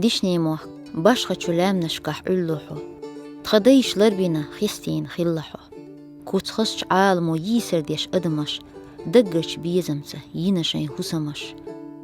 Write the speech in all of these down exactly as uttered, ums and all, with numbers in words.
Дишни мохк, башха чу лаьмнашкахь Ӏуьллу хьо. Тха дайш ларбина хестийна хилла хьо. Куц хазчу Ӏаламо йийсар деш адамаш, даггарчу безамца йина шайн хӀусамаш.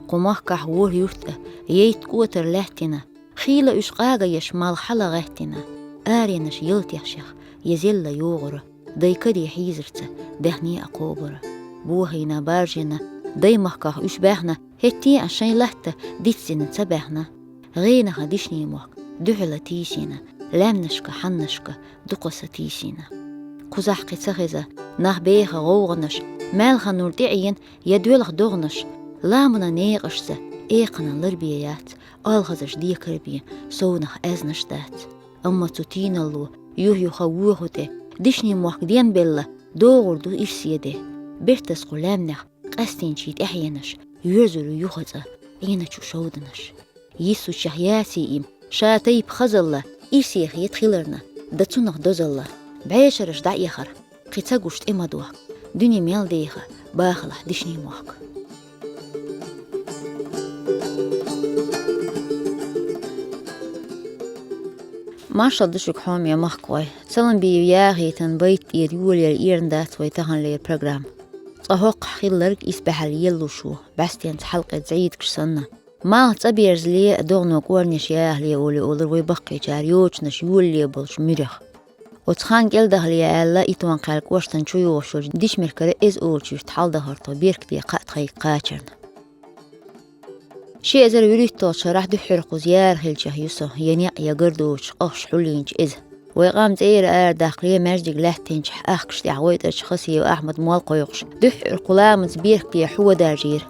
Кху махкахь ворхӀ юрт а, яйтта кӀотар лаьттина, хийла уьш къага еш мал хьала гӀаьттина, аренаш ялтех шех, я зелла йогӀура, дай каре хьийзарца, даьхне а кхобура. Бохийна, баржийна, дай махках уьш баьхна, хӀетте а шайн латта дицдина ца баьхна. ГӀенаха дишни мохк дуьхьала тийсийна, лаьмнашка, хьаннашка дукха са тийсийна. Кхузахь кхин ца хеза, нах беха гӀовгӀанаш, маьлхан нур тӀеӀена я доьлха догӀанаш, ламанан некъашца экханан ларбе яц, алхазаш декар бен совнах аьзнаш дац. Амма цу тийналло юх-юха воху тӀе, дишни мохк денбелла, догӀур ду ирсе де. Бертас кху лаьмнех къаьстинчийн тӀаьхьенаш, йоьрзур ю юха цӀа Ӏеначу шовданаш. Йиссучех яций им, ша тайпа хазалла, ирсе хета хиларна, дан цунах дозалла. БӀешараш дӀаэхар, кхин ца гуш тӀе ма дохк, дуьне мел деха, бахалахь дишни мохк. Маршалла ду шуьга, хьоме махкахой. Цаламбиев яхийтина байт тӀера йолаелла эрна дац вай таханлера программа. Цкъа хӀоккхахь хилларг исбаьхьалла еллуш ву, бӀаьстенца хьалкъерза Ӏийдагаш санна. Малх цӀа берзале, догӀано кӀорнеш яхале олий олура вай баккхийчара йочанаш йолале болчу муьрех. Оцу хан кӀел дахале аьлла, Итон-Кхаьллин кӀоштан чу йогӀуш йолчу Дишмиркара Эза олучу юьрта хьаладахара тхо беркате кхаъ тхайга кхачарна. Ши эзар вуьрхӀитталгӀачу шарахь дуьххьара кхуза яра хилчех ю со, я некъ, я гар доцуш, ахча хьулйинчу эза. Вай къам цӀера арадаккхале, маьждиг лаьттинчохь ахкаш тӀехь гойтӀарчу Хасиев Ахьмада мол кхойкхуш, дуьххьара кху ламанца беркате хьо даржийра.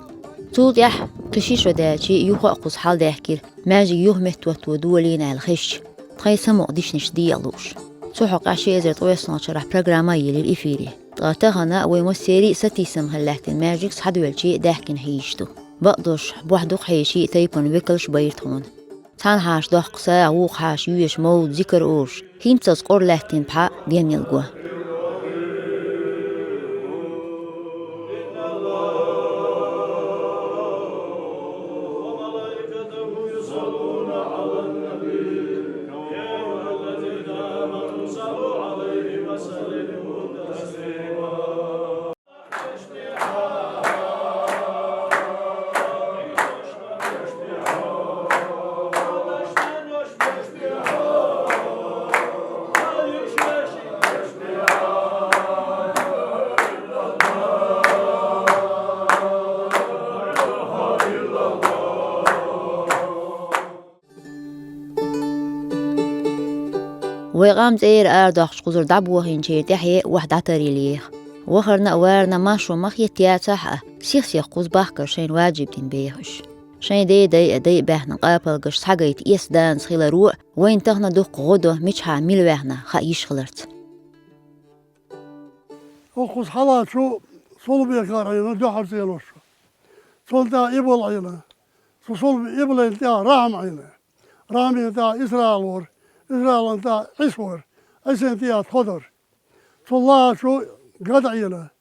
Цул тӀаьхьа кхин ши шо даьлча, юха а кхуза хьаладаьхкира, маьждиг юха меттахӀотто долийна аьлла хезча, тхайн самукъа дишнаш декъа лууш. Цу хьокъехь ши эзар ткъоьсналгӀачу шарахь программа а елира эфире. Ткъа тахана вай массеран а сатийсам хилла лаьттина маьждиг схьадоьлча даьхкина хьийзаш ду. Бакъдолуш, бохь дукха хьеший, тайпана векалш а байра тхуна. Цхьана хьаша доккха сагӀа, вукху хьаша йоьшу мовлид, зикар олуш, хӀинццалц кӀора лаьттина пхьа денйилла го. Вай къам цӀера арадоккхуш кхузара дӀабохийначеран тӀаьхье охьа дӀатарйилла еха. Вахарна а, варна а маршо ма хетта яцахь а, сих-сиха кхуза бахкар шайна важиб дина беха уьш. Шайн ден дай а, дай а баьхна къапалгаш схьагайта эс данца хиларо а, вайна тахана дуккха гӀо до, мичахьа мила ваьхна хаа йиш хиларца. Оха кхуза хьалачу Сулбекара Ӏийна дуьххьара цӀенош. Цунна тӀехь Ибал Ӏийна. Цу Сулб-, Ибалайна тӀехь Рахьма Ӏийна. Рахьмина тӀехь Исраил вара. Исраилан тӀехь Ӏиса вара. Ӏисина тӀехь тхо дара. Цу лахачу Гада Ӏийна.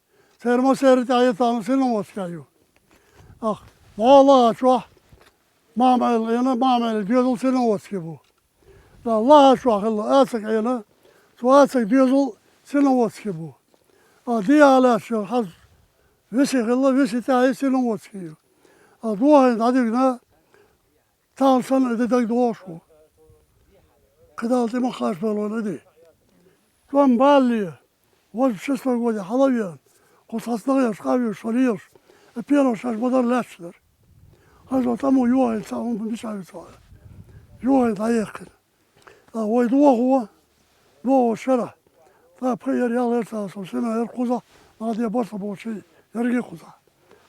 Церан массеран тӀехь я тахана Синоводский ю. Ах, дӀа лахачохь Махьмаил Ӏийна, Махьмаил доьзал Синоводский бу. Да, лахачохь хилла Ацаг Ӏийна, цу Ацаг доьзал Синоводский бу. А, дехьа лаьтташ хьажа Виси хилла, Виси тӀехь Синоводский ю. А, дохийна дӀадигна, тахана санна и де дагадогӀуш ву. КхидӀа тӀе ма кхачбалло и де. Тхо-м балале, восемьдесят шестой годе хьала а веана, кху цхьацца нах еш, къа а вуьйш, со лелаш, и пено шаьш ма-дарра лаьтташ дара. Хьажа, тӀамо йохийна цхьа хӀума мичахь ю цхьа. Йохийна дӀаяьккхина. Ткъа вай дохо, дохо шарахь. Ткъа пхи яр ял яр цхьа со сина яр кхузахь, нах де барса болчий, ярги кхузахь.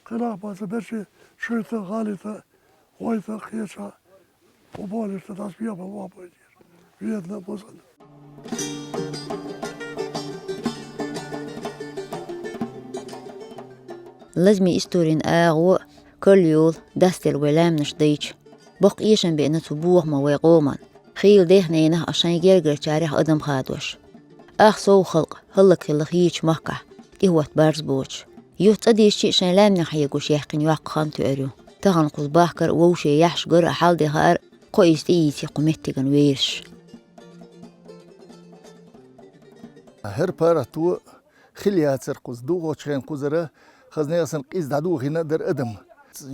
Кхин нах баца берчий, шуьйта, гӀалита, гӀойта, кхеча, кху болешта дас вебал вабойдир. Ведна бозана. Лазаме историн агӀо, карла йолу, дастелла вай лаьмнаш дайча. Боккха эшам беана цу бохамо вай къоман. Хийла дехненах а, шайн гергарчарех адам хадош. Ах сов халкъ, хӀаллакьхилла хийча махкахь, тӀехӀотта барз боцуш. Юха цӀа дийшча а шайн лаьмнех хьегуш яьккхина йоккха хан тоьар ю. Тахана кхуза бахкар а, вовше яхьаш гар а хьал де хаар, кхо ийс тӀеийци кху меттиган вайраш. ХӀара паргӀато хила яцар кхуза, духучу хенахь кхузара, хаза нехан кӀезиг дӀадохийна а дара адам.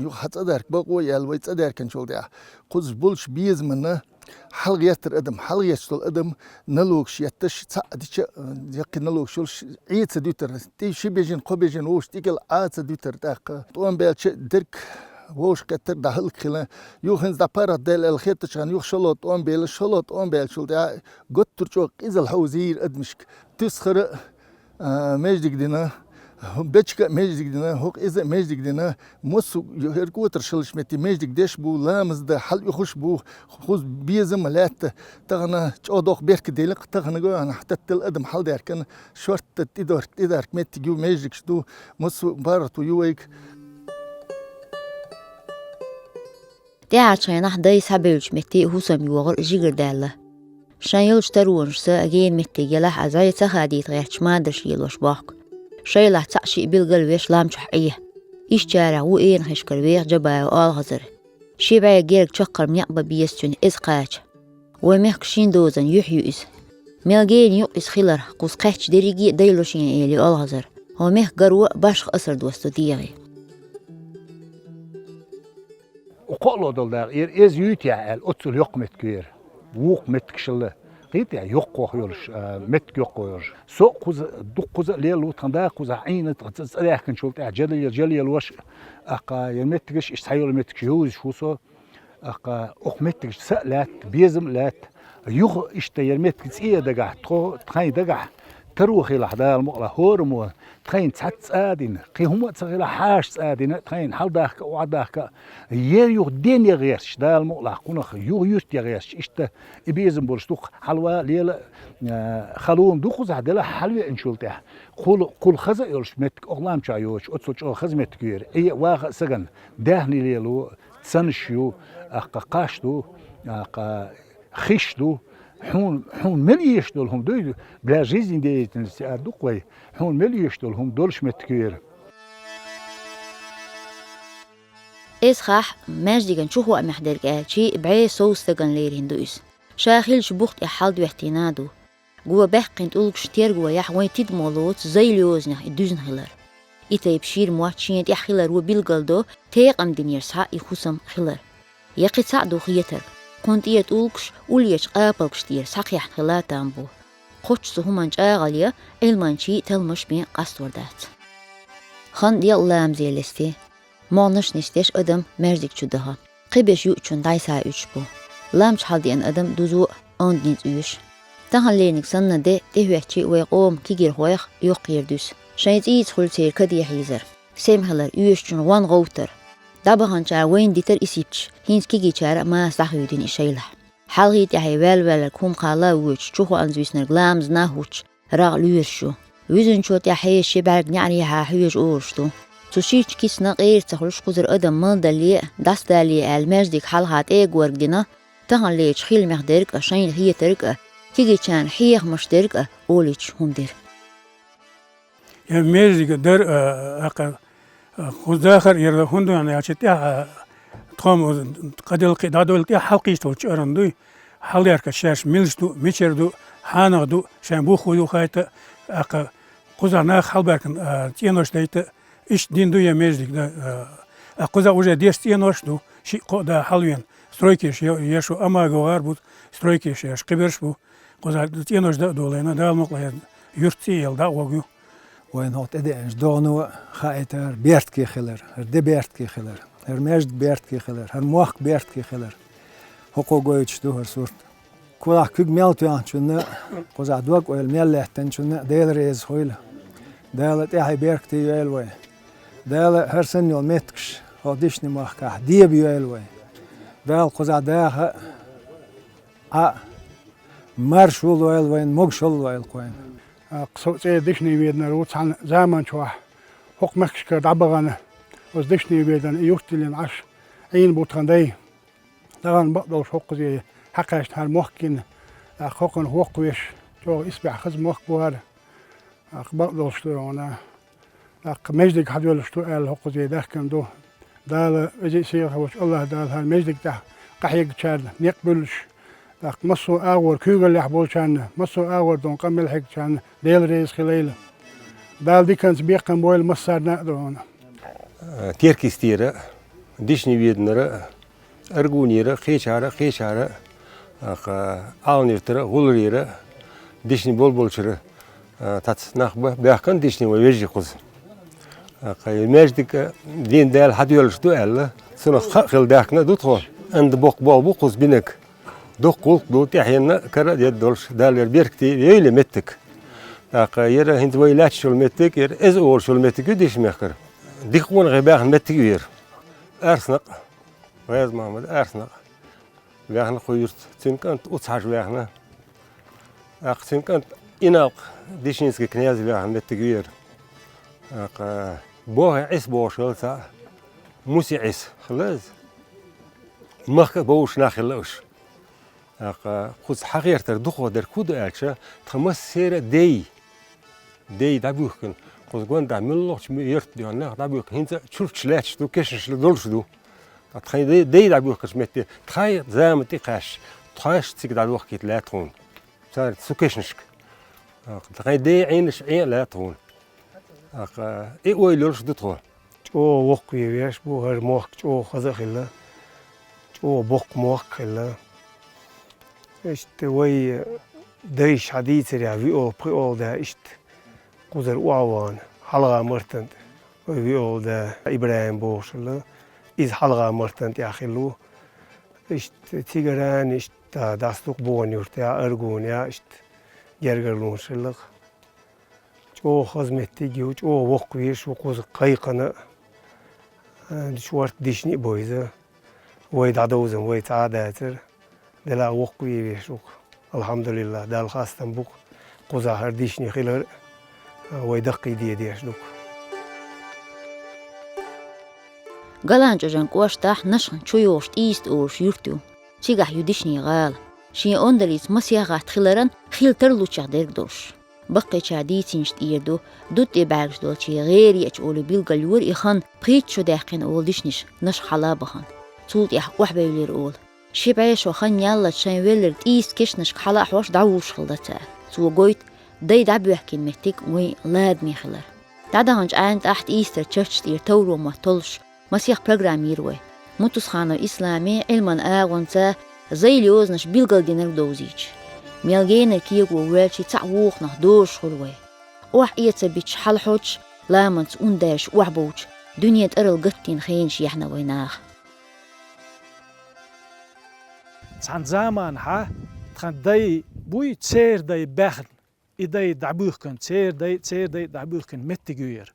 Юха хьан цӀа дарг бакъо а яьлла, вай цӀа даьркинчул тӀаьхьа кхуза болчу безамна хьалагӀеттара адам, хьалагӀетташ долу адам налогаш етташ цхьаъ дича, яккхий налогаш йолуш Ӏе ца дуьтура, тӀе ши бежана, кхо бежана вовшашна тӀекӀел Ӏа ца дуьтура тӀаккха. ТӀом баьлча а дерг вовшахкхеттара дӀахӀаллакьхилла. Юха хӀинца дӀа паргӀат даьлла аьлла хеттачу хенахь юха шолгӀа тӀом белла, шолгӀа тӀом баьллачул тӀаьхьа гуттар а чӀогӀа къизалла хьовзийра адамашка. Туьсхара а, маьждиг дина, хӀу-, бечка а маьждиг дина, хӀокху иза а маьждиг дина, массо а хӀерга отар шаллаш метте маьждиг деш бу, ламаз дан хьалаоьхуш бу, хӀуза безам а лаьтта, тахана чӀогӀа доккха беркат делла-кх, тахана го хьан хьататтал адам хьалдаьркана, шортта тӀедорк, тӀедарк меттиг ю, маьждигаш ду, массо а паргӀато ю вайга. ТӀаьхьарчу хенахь дай схьабевллачу метте хӀусам йогӀура жигара даьлла. Шайн йолчу таронашца гена меттиг елахь а, зӀе ца хадийта гӀерташ мадарш лелош бохку. Шайлахь цхьаъ-шиъ билгал а веш лам чохь Ӏе. Ишттачарех ву Энахишкара веха Джабаев Олхазар. Ши бӀе герга чаккхарма некъ бан беза цуьнан эза кхача. Вайн мехкан шина дозанна юьхь ю иза. Мел гена юкъ иза хиларх, кхуза кхаьчча дерриге а дайло шена, элира Олхазара. Вайн мехкан гаро а башха асар доссадо дегӀе. КхоалгӀа долу дакъа, эра эза юьйтехь аьлла, оццул йоккха меттиг ю эра. Вукху меттигашалла гӀийтехь йоккхох йолуш, а, меттиг йоккхох йолуш. Со а кхуза, дуккхуза а лелла ву, тхан да кхузахь Ӏийна, тхан ца-, цӀа даьхкинчул тӀаьхьа жалел-, жалелош, аккха, я меттигаш, иштта цхьайолу меттигаш йовзуш ву со. Аккха, окху меттигашца а лаьтта, безам а лаьтта. Юха иштта яра меттиг цӀе а дагахь, тхо, тхайн дагахь таро хилахь, Дала мукъалахь, хӀораммо тхайна цхьацца цӀа а дина, кхин хӀума а ца хилахь, хьаша цӀа а дина, тхайна хьаладахка а, охьадахка а, ер юха дене гӀерташ, Дала мукъалахь, кхунах юха юьртде гӀерташ, иштта и безам болуш ду-кх, хьалава а лела а, халонан дукхазахь делахь, хьалавеанчул тӀаьхьа, кхул-, кхул хаза а йолуш меттиг, окху лам чохь йоцуш, оццул чӀогӀа хаза меттиг ю эра, Ӏе а, ваха а сагана, даьхни лело, цанаш ю, аккха, кхаш ду, аккха, хиш ду, хьуна, хьуна мел эшаш долу хӀума дуй, для жизнедеятельности ара ду-кх вай, хьуна мел эшаш долу хӀума долуш меттиг ю эра. Эза хахь маьждиган чухоамехь дерг аьлчи, бӀе сов стагана лерина ду иза. Ша хиллачу бух тӀехь хьаладоьттина а ду. Го баьккхина тӀулгаш терго яхь вайн тидам лоцу зайла йозанех и дуьзна хилар. И тайпа шира мотт шена тӀехь хиларо билгалдо текъам динера схьа и хӀусам хилар. Я кхин цхьаъ ду хетарг, кхунна тӀера тӀулгаш уллечу къапалгаш тӀера схьакхехьна хила а там бу. Кхоччуш цу хӀуманна чӀагӀалла я Ӏилманчийн талламаш бен къастор дац. Хан декъа ламазе лести. МогӀанаш нисдеш адам маьждиг чу даха. Кхиберш юучунна дӀасхьа уьдуш бу. Лам чу хьаладеана адам дузо а онда ницкъ оьшу. Таханлерниг санна де тӀехӀоьттичи вай къоман кегийрхойх йоккхера дуьсу. Шайн цӀийца хуьлу церан каде хьийзар. Сема хилар, оьшучунна гӀон гӀовттар. ДӀабаханчара вайна дитар и сипча, хӀинца кегийчара а маса дӀахуьйдина и шайлахь. Хьалхе тӀаьхье ваьлла-ваьлларг хӀума кхалла а воьдуш, чухоанза виснарг ламаз нах хӀуттуш, рагӀ лоьраш ю. Вуьзначо тӀехь хьежа ши бӀаьрг неӀарехьа хьоьжу олуш ду. Цу ширачу кисана къера ца хуьлуш кхузара адам малдалле а, дӀасадалле а аьлла, маьждиг хьалха тӀегорг дина, таханлерчу хиламех дерг а, шайна хетарг а, кегийчарна хьехамаш дерг а олуьйтуш хӀума дира. Я маьждиг дара, а, аккха, а, кхуза дахар яра хӀунда аьлча тӀехь, а, тхо-м кхаделла кхин дӀадолла тӀехь хьалакхийча волчу аран дуй. Хьалдерка шаьш милаш ду, мичара ду, хьанах ду, шайн бух хӀу ю хайта, аккха кхуза нах хьалбаьркан, а, цӀенош дайта, иштта дин ду я маьждиг дан, а, а кхуза уже деш цӀенош ду, шиъ-кхоъ да хьалвен, стройкеш я-, еш ву, Амаго гӀар бу, стройкеш еш, кхиберш бу. Кхуза цӀенош дан а долийна, Дала мукъалахь, юрт цӀе а елла дӀа а гӀоргйу. Вайна хӀокху тӀедеанчу догӀано а хаийта хӀара бертке хилар, хӀара де бертке хилар, хӀара маьждиг бертке хилар, хӀара мохк бертке хилар. ХӀокхо гойтуш ду хӀара сурт. Кхузахь куьг мел тоьхначунна, кхузахь дог-ойла мел лаьттанчунна Дела реза хуьйла. Дала тӀаьхье беркате йойла вай. Дала хӀара санна йолу меттигаш хӀокху Дишни-махкахь деба йойла вай. Дала кхузахь даха а, Ӏа а, маршалла лойла вайна, могушалла лойла кхойна. Со цӀе Дишни Веданара ву, цхьана заман чохь хӀокху мехкашкара дӀабахана, оцу Дишни Ведана и юрт диллина Ӏаш Ӏийна бу тхан дай. Тахана бакъдолуш хӀокхузе хьакхаьчна хӀара мохк гина, тӀаккха хӀокхунна хӀокху веш, чӀогӀа исбаьхьа хаза мохк бу хӀара. ТӀаккха бакъдолуш ду хьуна. ТӀаккха маьждиг хьадоьллуш ду аьлла хӀокхузе даьхкина ду. Дала, веза а сийлахь волчу АллахӀ Дала хӀара маьждиг тӀехь къахьегначарна некъ буьллуш, тӀаккха массо а агӀор куьйгаллехь болчарна, массо а агӀор дон къа мел хьегначарна Дела реза хилийла. Дала диканца бекхам бойла массарна а дона. Теркйистера, Дишни-Веданара, Аргунера, кхечара, кхечара, тӀаккха Ӏалан-Юртара, ГӀулрера дишни болболчара, а, тац нах ба, баьхкан дишни вай вежарий кхуза. ТӀаккха и маьждиг, а, дин Дала хьадоьллуш ду аьлла, цунах хаа хилла даьхкина ду тхо. Андан боккха болх бу кхуза бинарг. Дукха гӀуллакх ду, тӀаьхьенна кара а дедда долуш, Дала яра беркате йойла меттиг. ТӀаккха яра хӀинца вай лаьтташ йолу меттиг, яра Эза олуш йолу меттиг ю Дишни-Мехкара. Дика къонахий баьхна меттиг ю яра. Арснакъ, ГӀаза-Мохьмад Арснакъ ваьхна кху юьрта, цуьнан кӀант Уц-Хьаьжа ваьхна. ТӀаккха цуьнан кӀант Иналкъ, Дишинский князь ваьхна меттиг ю яра. ТӀаккха Бохи Ӏис бохуш хилла цхьаъ, Муси Ӏис хилла иза. Махка а бовзуш нах хилла уьш. ТӀаккха кхуза хьагӀертар дукхахдерг хӀун ду аьлча, тхан массеран а дай, дай дӀабуьхкина, кхуза гондахь муьлххачу юьртан дуьхьа нах дӀабуьхкина, хӀинца а чурташ лаьтташ ду, кешнаш ло долуш ду. Ткъа тхайн дай, дай дӀабуьхкучу метте, тхайн зама тӀекхаьчча, тхоьш цига дӀадохкийта лаьтта тхуна. Цара цу кешнашка. Тхайн дай Ӏенаш Ӏен а лаьтта тхуна. ТӀаккха и ойла йолуш ду тхо. ЧӀогӀа воккхаве веш бу, хӀара мохк чӀогӀа хаза а хилла, чӀогӀа боккха мохк а хилла. Иштта вай дайша хьадийцарехь, виъолгӀа-пхиъолгӀа да иштта кхузара охьавахана, хьалха Мартан тӀе. Вай виъолгӀа да ИбрахӀим бохуш хилла, иза хьалха Мартан тӀехь хилла ву. Иштта цигара а иштта дӀасадукха Боган-Юртехь, Аргунехь, иштта гергарлонаш хилла-кх. ЧӀогӀа хаза меттиг ю, чӀогӀа воккхавеш ву кхуза кхайкхина а, шорта дишни а бу иза. Вай дӀадовза вай цхьа а дацара. Делахь воккхаве веш ву-кх. АлхьамдулиллахӀ, Далла хастам бу-кх, кхузахь хӀара дишни хилар а, вай даккхийде дезаш ду-кх. ГаланчӀожан кӀоштахь Нашхан чу йогӀуш ТӀийста олуш юрт ю. Цигахь ю Дишни-гӀала. Шен ондаллица масех гӀатта хиларан хила тарлучех дерг долуш. Баккхийчара дийцинчу тӀера ду, дутта тӀе бӀаьргаш долчийн гӀера еача олий билгалйора и хан, пхийтта шо даьккхина олу дишнаш Нашха хьала а бахана. Цул тӀаьхьа охьабевлира олу. Ши бӀе шо хан яллалц шайн велларг ТӀийста кешнашка хьала а хьош дӀавуллуш хилла цара. Цо гойту, дай дӀабоьхкина меттиг вайн ладаме хилар. ДӀадаханчу Ӏаьнан тӀехь ТӀийстара чарташ тӀера тавро мотт толлуш, масех программа йира вай. Мутусханов Исламан Ӏилманан агӀонца зайла йозанаш билгалдинарг довзийча. Мел генара кего воьлча цхьаъ вукхунах дозуш хуьлу вай. Охьа эца бича хьалахьочуш, ламанца ун даьржаш охьабовчу, дуьне тӀарал гатдина хенаш яьхьна вай наха. Цхьана заманахьа тхан дай буй, церан дай баьхна. И дай дӀабуьхкина, церан дай, церан дай дӀабуьхкина меттиг ю яра.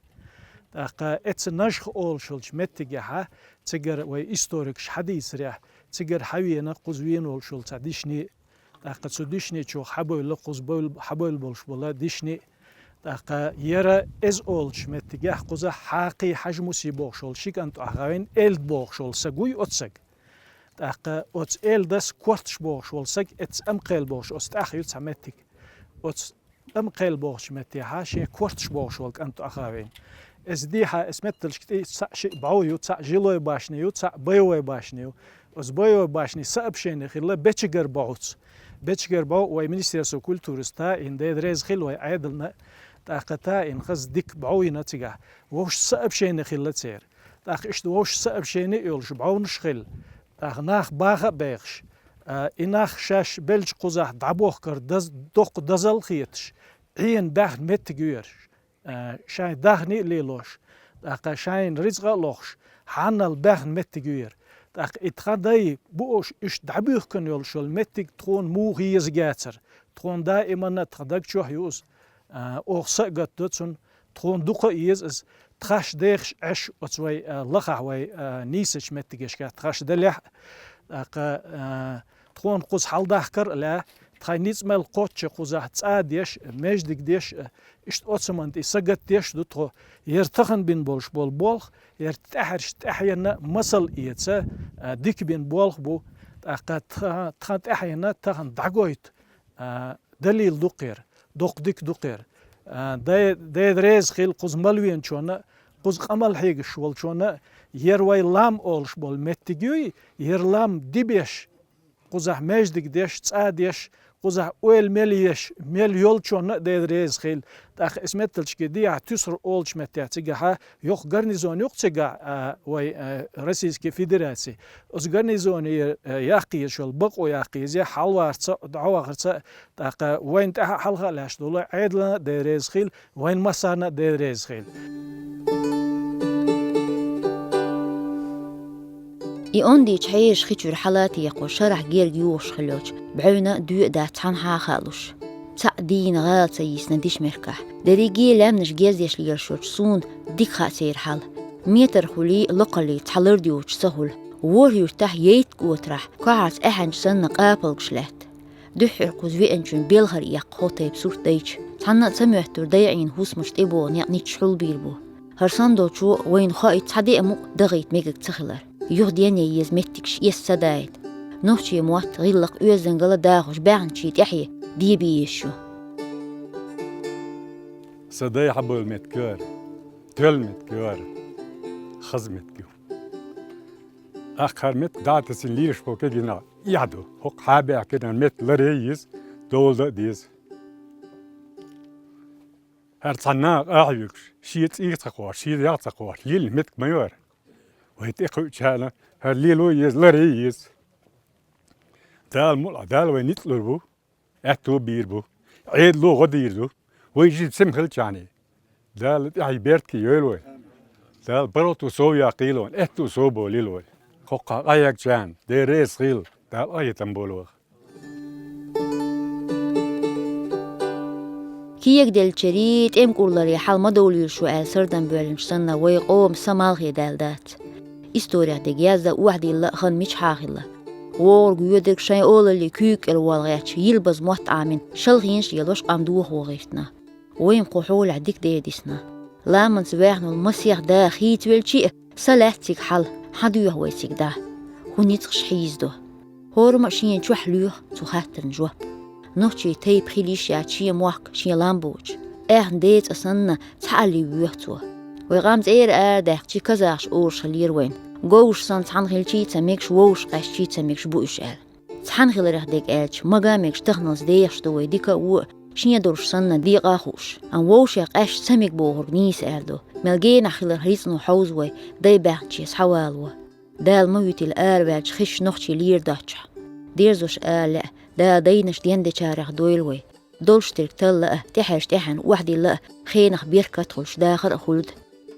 ТӀаккха эцца Нашха олуш йолчу меттигехьа, цигара вай историкаш хьадийцарехь, цигара хьавена кхуза вена волуш йолу цхьа дишни, тӀаккха цу дишни чу хьабевлла, кхуза бевл-, хьабевлла болуш бола дишни, тӀаккха яра Эза олучу меттигехь кхуза Хьакхий Хьажа-Муси бохуш волу ши кӀант охьахавина, Эльд бохуш волу саг вуй оцу саг. ТӀаккха оцу Эльдас Корташ бохуш волу саг, эцца Амкхел бохуш, оцу тӀехь ю цхьа меттиг. Оцу Амкхел бохучу меттехьа шен Корташ бохуш волу кӀант охьахавина. Эза дехьа, эза метталшка тӀе цхьаъ шиъ бӀов ю, цхьаъ жилой башни ю, цхьаъ боевой башни ю. Оцу боевой башни сообщени хилла Бечигар бӀовца. Бечигар бӀов вай Министерство культурас таӀийна, Дела реза хила вай Ӏедална, тӀаккха таӀийна хаза дика бӀов йина цигахь. Вовшашца сообщени хилла церан. ТӀаккха иштта вовшашца сообщени а йолуш бӀовнаш хилла. ТӀаккха нах баха а бехаш, а, и нах шаьш беллачу кхузахь дӀабохкар даз-, доккха дозалла хеташ, Ӏена баьхна меттиг ю яра. А, шайн даьхни а лелош, тӀаккха шайна рицкъа а лохуш, хьанал баьхна меттиг ю яра. ТӀаккха и тхан дай бу уьш, уьш дӀабуьхкина йолуш йолу меттиг тхуна муха еза гацара. Тхуна даиманна тхан даг чохь ю иза. А, оха са а гатдо цунна, тхуна дукха а еза иза. Тхаш дехаш Ӏеш оцу вай, а, лахахь вай, а, нийсачу меттигашка тхаш делехь а, тӀаккха, а, тхуна кхуза хьаладахкар а лаьа, тхайн ницкъ мел кхоччу кхузахь цӀа а деш, маьждиг деш, а, иштта оцу хӀуманна тӀе сагатдеш а ду тхо. Яра тахана бина болуш болу болх, яра тӀаьхьарш тӀаьхьенна масал эца, а, дика бина болх бу. ТӀаккха тха-, тхан тӀаьхьенна тахана дӀагойту, а, далил ду-кх яра, доккха дика ду-кх яра. А, Дай-, Дела реза хила кхуза мел веначунна, Кхуза къамел хьегаш волчунна, ер вай лам олуш болу меттиг юй, ер лам дибеш, кхузахь маьждиг деш, цӀа деш, кхузахь ойла мел еш, мел йолчунна а Дела реза хила. ТӀаккха эс метталчке дехьа Туьсар олучу меттехь цигахьа йоккха гарнизон юкъа цигахь, а, вай, а, Российский Федерации. Оцу гарнизоне, а, яккхийза йолу бакъо яккхийза, хьалаварца, дӀавахарца, тӀаккха вайна тӀаьхьа а хьалха а лаьтташ долу Ӏедална а Дела реза хила, вайн массарна а Дела реза хила. И ондичу хьежаш хи чуьра хьала а текхо шарахь герга юхуш хилла йолчу бӀаьвна а дуьйна а дац цхьанхьа а хаалуш. Цхьаъ дийна гӀала ца йийсина Дишмеркахь. Дерриге а лаьмнаш гездеш лелаш йолчу суна дика хаьа церан хьал. Метр хуьлий, локхаллий цхьа лард йоцуш ца хуьлу. ВорхӀ юьртахь яйтта отарахь, кхахьарца аьхьанчу санна къапалгаш лаьтта. Дуьххьара кхуза веанчун белхар эккха хӀо тайпа сурт дайча, цхьанна а ца моьттура дайгӀийн хӀусамаш тӀебогӀу некъ нийсса хьулбийр бу. ХӀара санна долчо вайна хоуьйту цхьа де а мукъ дахийта мегар ца хилар. Юха денъян еза меттигаш эс ца дайта. Нохчийн мотт, гӀиллакх, оьздангалла дахош баьхначийн тӀаьхье дебе езаш ю. Сан дай хьабевлла меттиг ю хӀара, тоьлла меттиг ю хӀара, хаза меттиг ю. Аккха хӀара меттиг дӀа а тесна лелаш болу кегий нах эхь ду. ХӀокху хьабаьхкина хӀара меттиг ларъян а еза, довла дан а деза. ХӀара цхьана наха къахьоьгуш, шен цӀийх ца кхоьруш, шен ях ца кхоьруш, лелла меттиг ма ю хӀара. Вай тӀекхуьучарна хӀара лело а еза, ларъян а еза. Дала мукъ лахь, Дала вай ницкъ лур бу, аьтто бийр бу, Ӏедало гӀо дийр ду. Вай жин сема хилчахьана, Дала тӀаьхье беркате йойла вай. Дала паргӀато сов яккхийла вайна, аьтто сов болийла вай. ХӀокху къахьегначарна Дела реза хила, Дала къахетам болу вайх. Кегаделлачерий, тӀемкӀурларий хьал ма довлийла шу аьлла сардам боьллинчу санна, вай къоман са малхе даьлла дац. Историх дерг яздан охьадилла а хан мичахьа хилла. ВогӀург, воьдург шайн олаллин куьйга кӀел волла гӀерташ, йилбаза мотт Ӏамийна, шалхенаш а елош, къам дохо гӀиртина. Вайн кху хьолехь дика дедисна. Ламанца ваьхна волу масех да хийцавелча а, са лаьцна цига хьала, хьан доьху вай цига дӀа? ХӀун ницкъаш хьийзадо? ХӀораммо а шена чохь лоьху цу хаттарна жоп. Нохчийн тайпа хила йиш яц шен мохк, шен лам боцуш. Аьхна ден цӀа санна, цхьаалле воьху цо. Вай къам цӀера арадаьккхича, казахаш олуш хиллера вайна. Говш санна цхьаьна хилчий а ца мегаш, вовш къаьстчий а ца мегаш бу уьш аьлла. Цхьаьна хиларх дерг аьлча, мага мегаш таханалц дехаш ду вай дика а, вон а, шен долуш санна декъа а хууш. Амма вовшех къаьсташ ца мега бохург нийса аьлла ду. Мел генахь хиларх рицкъано хьовзу вай, дай баьхначе схьавало. Дала ма вуьтийла араваьллачу хишачу нохчийн лера доцчохь. Дерзош ала лаьа, Дала дайнаш дендечарех дойла вай. Долуш дерг талла а, тӀаьхьарчу тӀаьхьенна охьадилла а, хенах беркат а хуьлуш, дахар а хуьлда.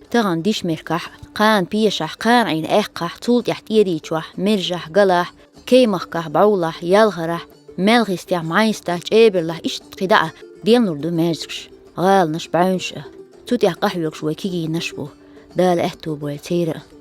Тахана Дишмеркахь, кхана Пешахь, кхана Ӏийна Аьккхахь, цул тӀаьхьа ТӀерийчохь, Мержахь, Галахь, Кей-Махкахь, БӀовлахь, Ялхарахь, Маьлхистехь, МӀайстахь, ЧӀеберлахь, иштта кхидӀа а денлур ду маьждигаш, гӀаланаш, бӀаьвнаш а. Цу тӀехь къахьоьгуш вай кегийнаш а бу. Дала аьтто бойла церан а.